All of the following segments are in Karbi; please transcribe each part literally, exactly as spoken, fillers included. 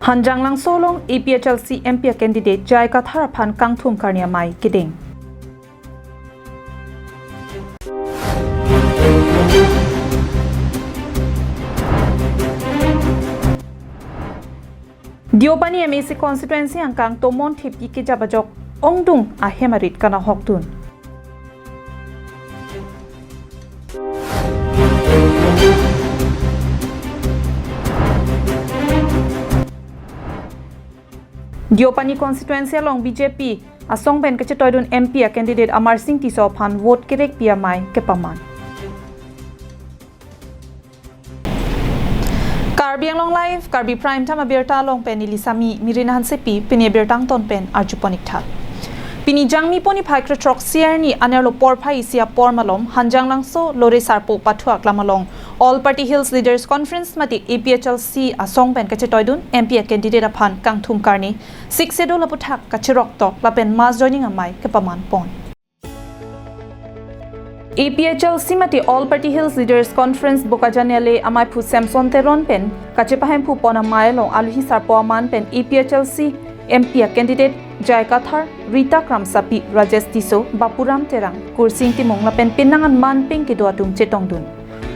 Hanjanglangso along A P H L C M P a candidate J I Kathar aphan kangthum karni amei kedeng. Deopani M A C constituency angkang Tomon Theppi kejap ajok ongdung ahem arit kanahokdun. Deopani constituency along B J P asong pen kachetoidun M P a candidate Amarsing Tisso aphan vote kerekpi amei kepaman. Karbi Anglong Live, Karbi Prime Time abirta along pen neli Sami Mirin Hansepi, pini abirta angton pen arjupon ik tha. Pini Jangmi pon niphai kre throksi arni anerlo porphai isi apor malom, Hanjanglangso Lore Sarpo Pathu Aklam along All Party Hills Leaders Conference mate A P H L C asong pen kachetoidun M P a candidate aphan kangthum karni Sixth Schedule aputhak kachiroktok lapen mass joining amei kepaman pon. A P H L C mate All Party Hills Leaders Conference Bokajan ale ameiphu Samson Teron pen kachepahemphu pon amei along aluhi sarpo aman pen A P H L C M P a candidate J I Kathar, Rita Kramsapi, Rajesh Tisso, Bapuram Terang, Kursing Timung lapen penang an man peng kedo atum chetongdun.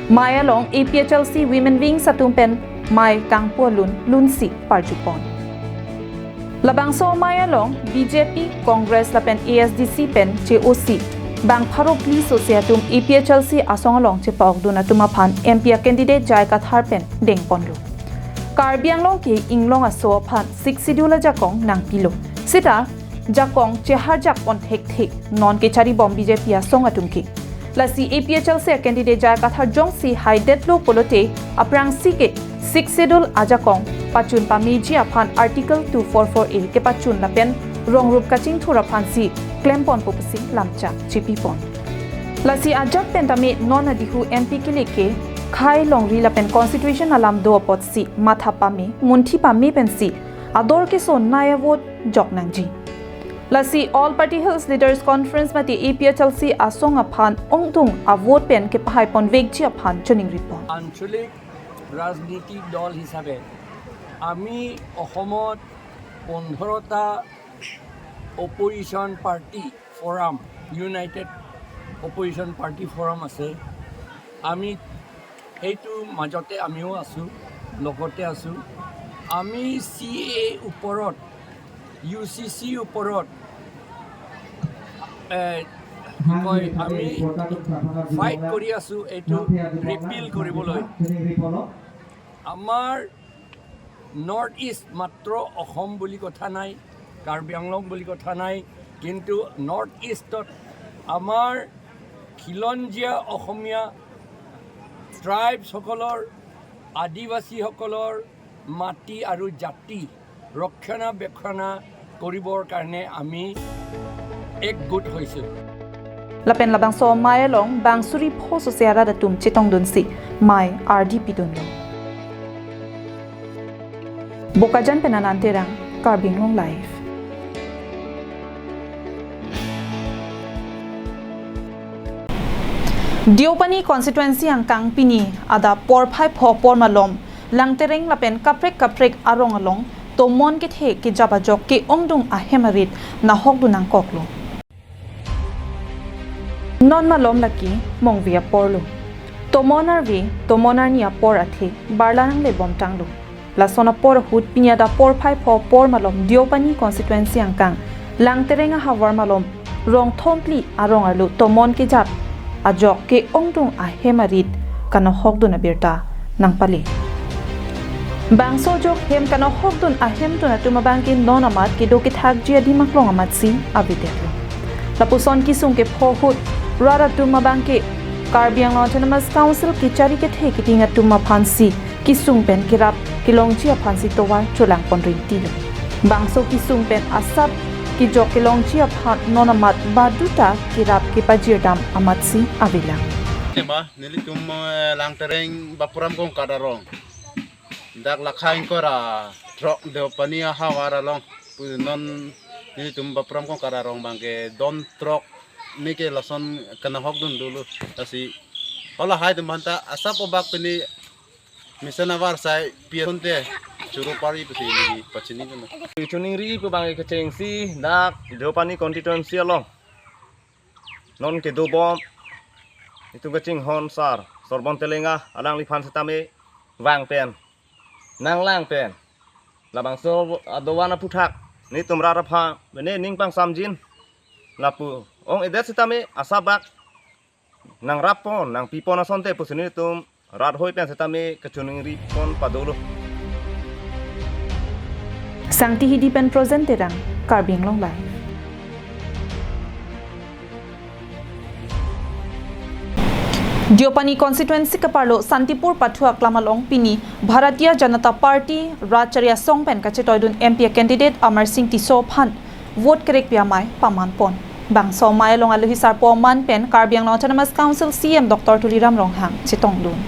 Mei along A P H L C Women Wings atum pen mei kangpu alun lunsi parjupon. Labangso mei along B J P, Congress lapen A S D C pen che-osi bang pharo phli sose atum A P H L C asong along chepa-okdun atum aphan M P a candidate J I Kathar pen dengponlo. Karbi Anglong ke inglong aso aphan Sixth Schedule ajakong nangpilo. Seta jakong cheharjak pon thekthe non kecharibom B J P asong atum ke. Lasi A P H L C a candidate J I Kathar jongsi haidetlo pulote aphrangsi ke Sixth Schedule ajakong pachun pameji aphan Article two four four A kepachun lapen rongrup kachingthur aphansi klemponpo pusi lamchak chepipon. Lasi ajat pen tame non adihu M P kele ke khei longri lapen constitution alam do apotsi matha pame, munthi pame pensi ador keso nai a-vote jok nangji. Lasi All Party Hills Leaders Conference mate A P H L C asong aphan ongdung a-vote pen kepahai ponvekji aphan choningripon. আঞ্চলিক ৰাজনীতিক দল হিচাপে আমি অসমত পোন্ধৰটা opposition party forum, United opposition party forum আছে। আমি সেইটো মাজতে আমিও আছোঁ, লগতে আছোঁ। আমি চি এ ওপৰত, ইউ চি চিৰ ওপৰত, এ, কি কয়, আমি ফাইট কৰি আছোঁ এইটো ৰিপিল কৰিবলৈ। আমাৰ নৰ্থ ইষ্ট মাত্ৰ অসম বুলি কথা নাই, কাৰ্বি আংলং বুলি কথা নাই, কিন্তু নৰ্থ ইষ্টত আমাৰ খিলঞ্জীয়া অসমীয়া ট্ৰাইবছসকলৰ, আদিবাসীসকলৰ মাটি আৰু জাতি ৰক্ষণাবেক্ষণা কৰিবৰ কাৰণে আমি একগোট হৈছোঁ। Lapen labangso mei along bang suri pho sose arat atum chetongdunsi mei ardi pidunlo. Bokajan pen Anand Terang, Karbi Anglong Live. Deopani constituency angkang pini adap porphai pho apor malom Langtereng lapen kaprek kaprek arong along tomon kethe kejap ajok ke-ongdung ahem arit nahokdun nangkoklo. Non malom lake mongve aporlo. Tomon arve, tomon arni apor athe barla nanglebomtanglo. Lason apor ahut pini adap porphai pho apor malom Deopani constituency angkang Langtereng ahavar malom rong thomphli arong arlo tomon kejap ajok ke-ongdung ahem arit kanahokdun abirta nangpale. Bangso ajok hem kanahokdun ahemtun atum abangke non amat kedo kethakji adim aklong amatsi avedetlo. Lapuson kesung kepho ahut rat atum abangke Karbi Anglong Autonomous Council kechari kethe kiting atum aphansi kesung pen kerap kelongji aphansi tovar cholangpon rinti. Bangso kesung pen asap kejok kelongji aphan non amat baduta kerap kepajirdam amatsi avelang. Tema nelitum, eh, Langtereng Bapuram Kongkat arong. Dak lakha ingkoi ra throk Deopani ahavar along. Pu non nelitum Bapuram Kongkat arong abangke don throk ni ke lason kanahokdun dolo. Lasi hala hai atum aphanta asap obak pini mesen avarsai pi asonte Choro pari pusi neli pachini dun. Kachiningri pu abang kechengsi dak Deopani constituency along non kedobom itum kachinghon sar Sorbon Telenga alangliphan setame vang pen, nanglang pen, labangso adovan aphuthak netum rat aphan mene ning pangsamjin lapu ong-edet setame asabak nangrap pon, nangpi pon asonte pusi netum rat hoi pen setame kachiningri pon padolo. Sangti Hidi pen Projen Terang, Karbi Anglong Live. Deopani constituency keparlo Santipur Pathu aklam along pini Bharatiya Janata Party Rajchari Asong pen kachetoidun M P a candidate Amarsing Tisso aphan vote kerekpi amei paman pon. Bangso amei along alohi sarpo aman pen Karbi Anglong Autonomous Council C E M Doctor Tuliram Ronghang chetongdun.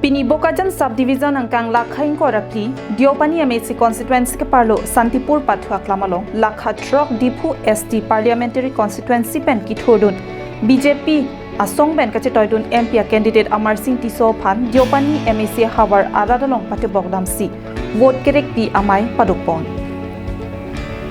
Pini Bokajan Subdivision angkang lakha ingkoi ra phli, Deopani M A C constituency keparlo Santipur Pathu aklam along lakha throk Diphu S T Parliamentary Constituency pen kithurdun B J P asong pen kachetoidun M P a candidate Amarsing Tisso aphan Deopani M A C havar arat along patebok damsi vote kerekpi amei padopon.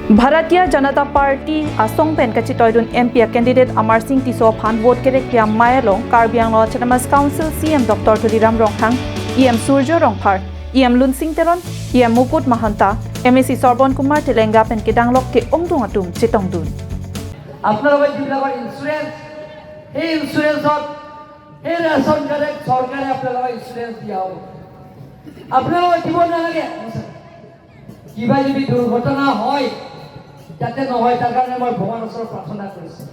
Bharatiya Janata Party asong pen kachetoidun M P a candidate Amarsing Tisso aphan vote kerekpi amei along Karbi Anglong Autonomous Council C E M Doctor Tuliram Ronghang, E M Surjya Rongphar, E M Lunsing Teron, E M Mukut Mahanta, M A C Sorbon Kumar Telenga pen kedanglok ke-ongdung atum chetongdun. আপোনালোকৰ যিবিলাকৰ ইঞ্চুৰেঞ্চ, সেই ইঞ্চুৰেঞ্চত সেই ৰেচন কাৰ্ডে চৰকাৰে আপোনালোকৰ ইঞ্চুৰেঞ্চ দিয়া হ'ব। আপোনালোকে দিব নালাগে। কিবা যদি দুৰ্ঘটনা হয়, যাতে নহয়, তাৰ কাৰণে মই ভগৱানৰ ওচৰত প্ৰাৰ্থনা কৰিছোঁ।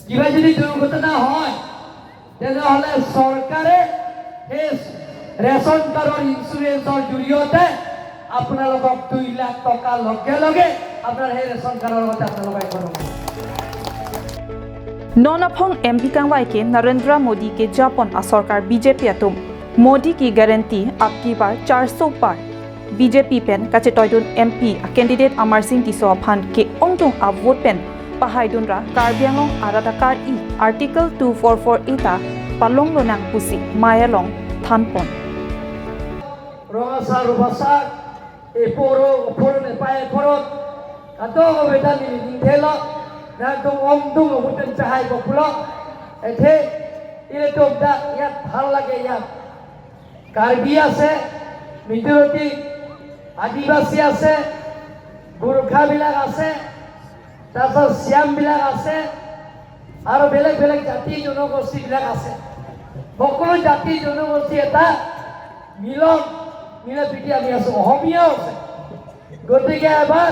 কিবা যদি দুৰ্ঘটনা হয়, তেনেহ'লে চৰকাৰে সেই ৰেচন কাৰ্ডৰ ইঞ্চুৰেঞ্চৰ জৰিয়তে আপোনালোকক দুই লাখ টকা লগে লগে আপোনাৰ সেই ৰেচন কাৰ্ডৰ লগতে আপোনালোকক এশ টকা। Non aphong M P kangvai ke Narendra Modi kejapon asorkar B J P atum Modi ki guarantee, Ab Ki Baar, Char So Paar, B J P pen kachetoidun M P a candidate Amarsing Tisso aphan ke-ongdung a vote pen pahaidun ra Karbi Anglong arat akar-i Article two four four A ta palong lonang pusi mei along thanpon. Rongasa rubasa, eporo, eporo ne pa eporo. Kato ko beta ni ni thelo, na tung ong tung ko ten chahai ko pulo. Ethe, ile tum da ya thal lage ya. Karbi আছে, মিজোৰাম, আদিবাসী আছে, গোৰ্খাবিলাক আছে, তাৰপিছত চিয়ামবিলাক আছে, আৰু বেলেগ বেলেগ জাতি জনগোষ্ঠীবিলাক আছে। সকলো জাতি জনগোষ্ঠী এটা মিলন, মিলা প্ৰীতি আমি আছো, অসমীয়াও আছে। গতিকে এবাৰ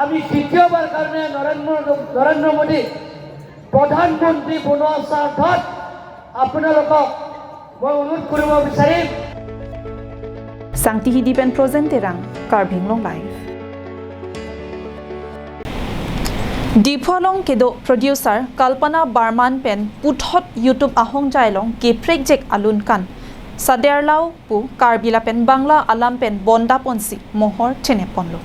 আমি তৃতীয়বাৰ কাৰণে নৰেন্দ্ৰ, নৰেন্দ্ৰ মোদী প্ৰধানমন্ত্ৰী বনোৱাৰ স্বাৰ্থত আপোনালোকক মই অনুৰোধ কৰিব বিচাৰিম। Sangti Hidi pen Projen Terang, Karbi Anglong Live. Diphu along kedo producer Kalpana Barman pen puthot YouTube ahongjai along keprekjek alun kan Saderlau pu Karbi lapen Bangla alam pen bonda ponsi mohor chene ponlo.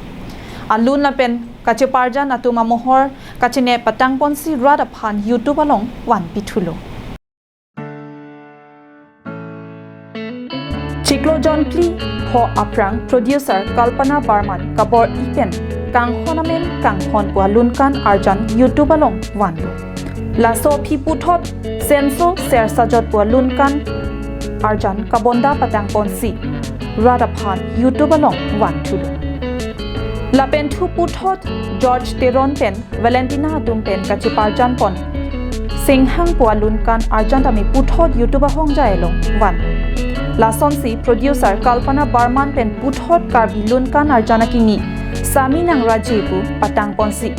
Alun lapen kacheparjan atum amohor kachene patang ponsi rat aphan YouTube along vanpi thulo. Chiklo jonphli pho aphrang producer Kalpana Barman kabor-i pen kanghon amen kanghon pu alun kan arjan YouTube along vanlo. Laso aphi puthot Senso Sersajot pu alun kan arjan kabonda patang ponsi rat aphan YouTube along van thulo. Lapen thu puthot George Teron pen Valentina atum pen kacheparjan pon Singhang pu alun kan arjan tame puthot YouTube ahongjai along van. Lasonsi producer Kalpana Barman pen puthot Karbi lun kan arjan akimi Sami Nang Raje pu patang ponsi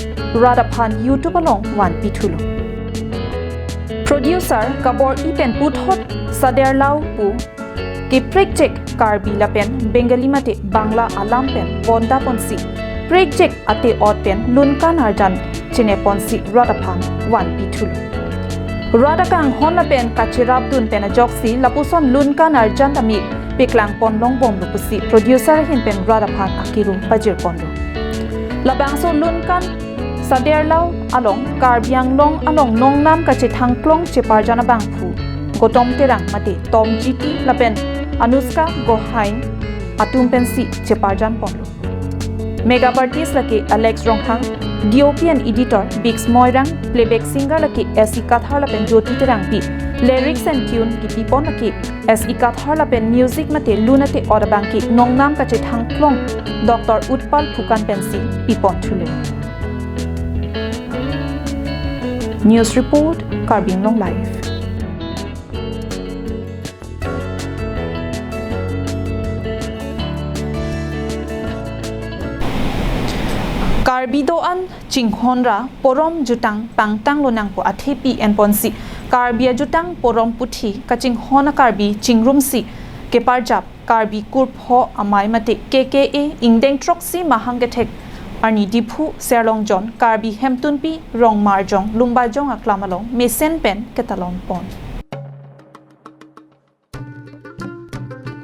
rat aphan YouTube along vanpi thulo. Producer kabor-i pen puthot Saderlau pu keprekjek Karbi lapen Bengali mate Bangla alam pen bonda ponsi prekjek ate-ot pen lun kan arjan chene ponsi rat aphan vanpi thulo. Rat akanghon lapen kacherapdun pen ajoksi lapuson lun kan arjan tame paklang pon longbomlo pusi producer ahin pen rat aphan akiru pajir ponlo. Labangso lun kan Saderlau along Karbi Anglong along nongnam kachethang klong cheparjan abangphu Gautam Terang mate Tom G T lapen Anushka Gohain atum pensi cheparjan ponlo. Makeup artist lake Alex Ronghang, D O P and editor Biggs Moirang, playback singer lake S E Kathar lapen Jyoti Terangpi, lyrics and tune kipi pon lake S E Kathar lapen music mate lun ate-ot abang ke nongnam kachethang klong Doctor Utpal Phukan pensi pi pon thulo. News report, Karbi Anglong Live. Karbi do-an chinghon ra porom jutang pangtang lonangpo athepi enponsi Karbi ajutang porom puthi kachinghon a-Karbi chingrumsi keparjap Karbi Kurpho Amei mate K K A ingdeng throksi mahang kethek arni Diphu Serlongjon Karbi Hemtunpi Rongmarjong Lumbajong aklam along mesen pen ketalon pon.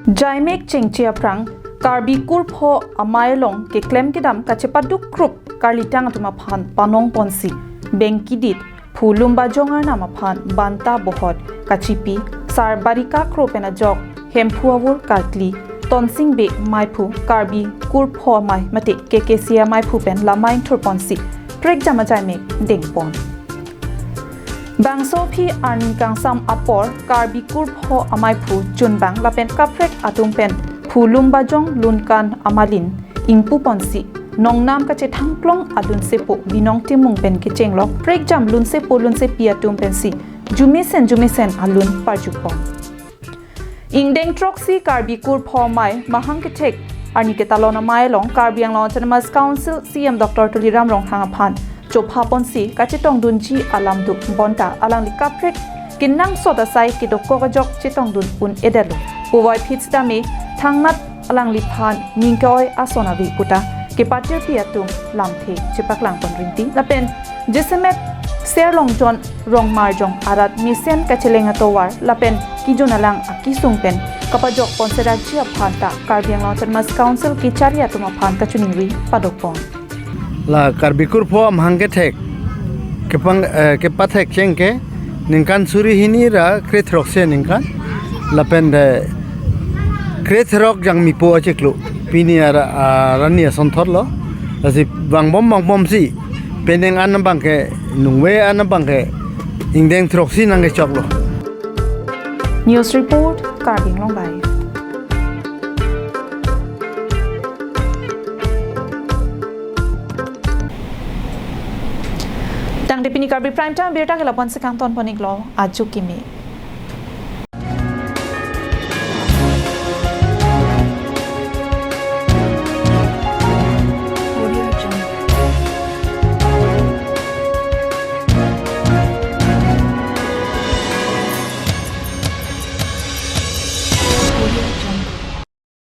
Jaimek chengche aphrang Karbi Kurpho Amei along keklem kedam kachepaduk krup karlitang atum aphan panong ponsi bengkidit phu Lumbajong arnam aphan banta bohot kachipi Sar Barika Kro pen ajok Hemphu Avur Karkli Tonsing Bey meiphu Karbi Kurpho Amei mate K K C A meiphu pen lamai ingthur ponsi prekjam ajaimek dengpon. Bangso aphi arni kangsam apor Karbi Kurpho Ameiphu chunbang lapen kaprek atum pen phu Lumbajong Lunkan amalin ingpu ponsi nongnam kachethang klong alunsepo Binong Timung pen kechenglok prekjam lunsepo lunsepi atum pensi jumesen jumesen alun parjupon. Ingdeng throksi Karbi Kurpho Amei mahang kethek arni ketalon amei along Karbi Anglong Autonomous Council C E M Doctor Tuliram Ronghang aphan chopha ponsi kachetongdunji alam do bonta alangli kaprek kenangsot asai kedokok ajok chetongdun un-edetlo. Puvoiphit sitame thangnath alangliphan ning ke-oi ason ave puta kepatirpi atum lamthe chepaklang pon rinti lapen jasemet Serlongjon Rongmarjong arat mesen kacheleng atovar lapen kejun alang akesung pen kapajok ponserakji aphan ta Karbi Anglong Autonomous Council kechari atum aphan kachiningri padokpon. La Karbi Kurpho amahang kethek kepang, eh, kepathek cheng ke ningkan suri hini ra krethrok se ningkan lapen de krethrok jangmipo achiklo pini ara, arani asonthotlo. Lasi vangbom vangbomsi penang an abang ke nungve an abang ke ingdeng throksi nangkechoklo. News report, Karbi Anglong Live. Tangte pini Karbi Prime Time birta ke lapu-ansi kangton pon-iklo, ajo kimi.